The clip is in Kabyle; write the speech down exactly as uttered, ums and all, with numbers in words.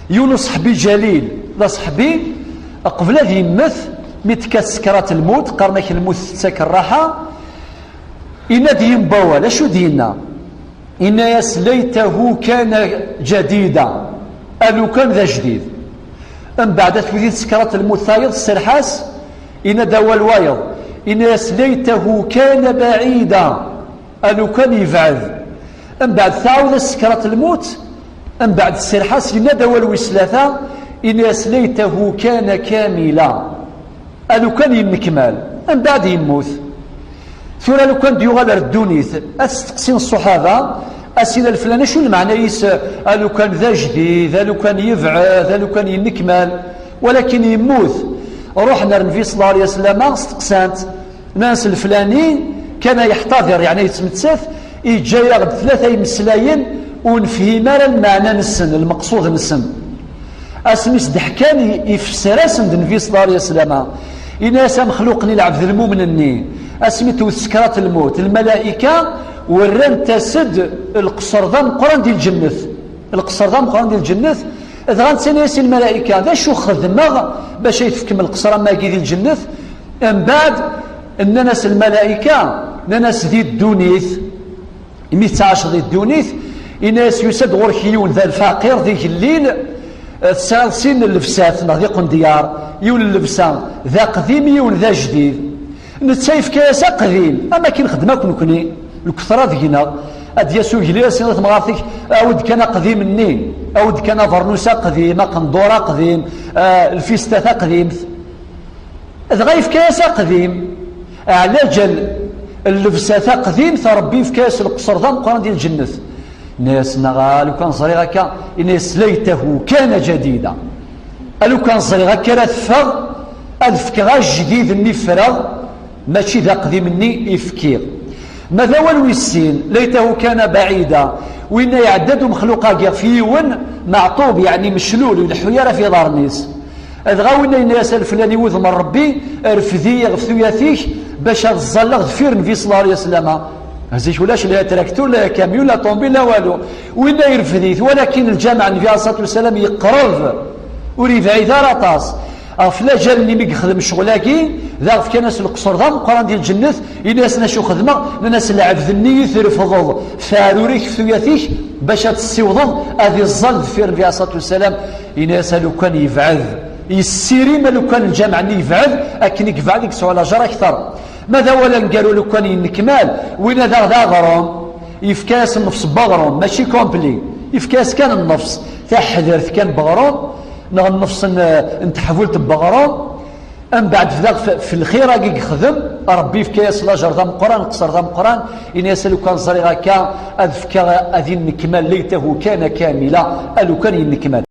Yiwen uṣeḥbi jalil, d aṣeḥbi, qbel ad yemmet, mi tekkat sekrat lmut, qqaren-ak lmut tettak rraḥa, yenna-d yemma wawal. Acu d-yenna? Yenna-yas: "Laytahu kana jadida." A lukan d ajdid. Mbeɛd, at wid i d sekrat lmut tayeḍ, tserreḥ-as, yenna-d awal wayeḍ, yenna-yas: "Laytahu kana baɛida." A lukan yebɛed. Mbeɛd, tɛawed-as sekrat lmut, mbeɛd tserreḥ-as, yenna-d awal wis tlata, yenna-yas: "Laytahu kana kamila." A lukan yennekmal, mbeɛd yemmut. Tura lukan d-yuɣal ar ddunit, ad steqsin ṣṣuḥaba, a sidi leflan, acu lmeɛna-is, a lukan d ajdid, a lukan yebɛed, a lukan yennekmal, walakin yemmut. Ruḥen ar Nnbi ṣella Llahu ɛalayhi wa sallam, steqsan-t, nnan-as: "Leflani kana yeḥtadir, yeɛni yettmettat, yeǧǧa-yaɣ-d tlata imeslayen ur nefhim ara lmeɛna-nsen, lmeqsud-nsen." Asmi s-d-ḥkan, i-, ifesser-asen-d Nnbi ṣella Llahu ɛalayhi wa sallam. Yenna-yas: "Amexluq-nni, lɛebd lmumen-nni, asmi tewwet sekrat lmut, lmalaika werrant-as-d lqesr d ameqqran di lǧennet." Lqesr d ameqqran di lǧennet, dɣa netta yenna-yas i lmalaika: "D acu xedmeɣ bac ay tefkem lqesr am wagi di lǧennet?" Mbeɛd, nnan-as lmalaika, nnan-as: "Di ddunit, imi tettɛaceḍ di ddunit, yenna-yas, yusa-d ɣur-k yiwen d lfaqir, d igellil, eh, tesɛiḍ sin n llebsat neɣ d iqendyar, yiwen n llebsa d aqdim, yiwen d ajdid." Netta yefka-yas aqdim, am akken xedmeɣ akk nekni, lketṛa deg-neɣ. Ad d-yas ugellil, as-yini i temɣart-ik: "Awi-d kan aqdim-nni, awi-d kan abernus aqdim, aqendur aqdim, eh, lfista taqdimt." Dɣa yefka-yas aqdim, ɛlaǧal llebsa taqdimt, Ṛebbi yefka-yas lqesr d ameqqran di lǧennet. Yenna-yas: "Neɣ a lukan ẓriɣ akka." Yenna-yas: "Laytahu kana jadida." A lukan ẓriɣ akka ara teffeɣ, ad fkeɣ ajdid-nni ffreɣ, mačči d aqdim-nni i fkiɣ. Ma d awal wis sin, "Laytahu kana baɛida", winna iɛedda-d umexluq-agi ɣef yiwen meɛṭub, yeɛni meclul, ur ileḥḥu ara ɣef yiḍarren-is. Dɣa winna yenna-yas: "A leflani, wudem n Ṛebbi, rfed-iyi ɣef tuyat-ik bac ad ẓẓalleɣ deffir Nnbi ṣella Llahu ɛalayhi wa sallam." Zik ulac la traktur, la kamyun, la ṭumbul, la walu. Winna irfed-it, walakin lǧameɛ n Nnbi ɛalayhi ṣṣalatu wa ssalam yeqreb, ur yebɛid ara aṭas. Ɣef laǧal-nni mi yexdem ccɣel-agi, daɣ fkan-as lqesr d ameqqran di lǧennet, yenna-yasen: "Acu xedmeɣ?" Nnan-as: "Lɛebd-nni i trefdeḍ f aɛrur-ik, f tuyat-ik, bac ad tessiwḍeḍ ad iẓẓal deffir Nnbi ɛalayhi ṣṣalatu wa ssalam." Yenna-yas: "A lukan yebɛed, yessirim, a lukan lǧameɛ-nni yebɛed, akken i yebɛed i yesɛu lajer akter." Ma d awal aneggaru, a lukan yennekmal, winna daɣ d aɣrum, yefka-yas nnefs n weɣrum, mačči complet, yefka-yas kan nnefs, taḥdert kan n weɣrum, neɣ nnefs n, n teḥbult n weɣrum. Mbeɛd daɣ f-, f lxir-agi yexdem, Ṛebbi yefka-yas lajer d ameqqran, lqesr d ameqqran, yenna-yas: "A lukan ẓriɣ akka, ad fkeɣ ad yennekmal, laytahu kana kamila", a lukan yennekmal.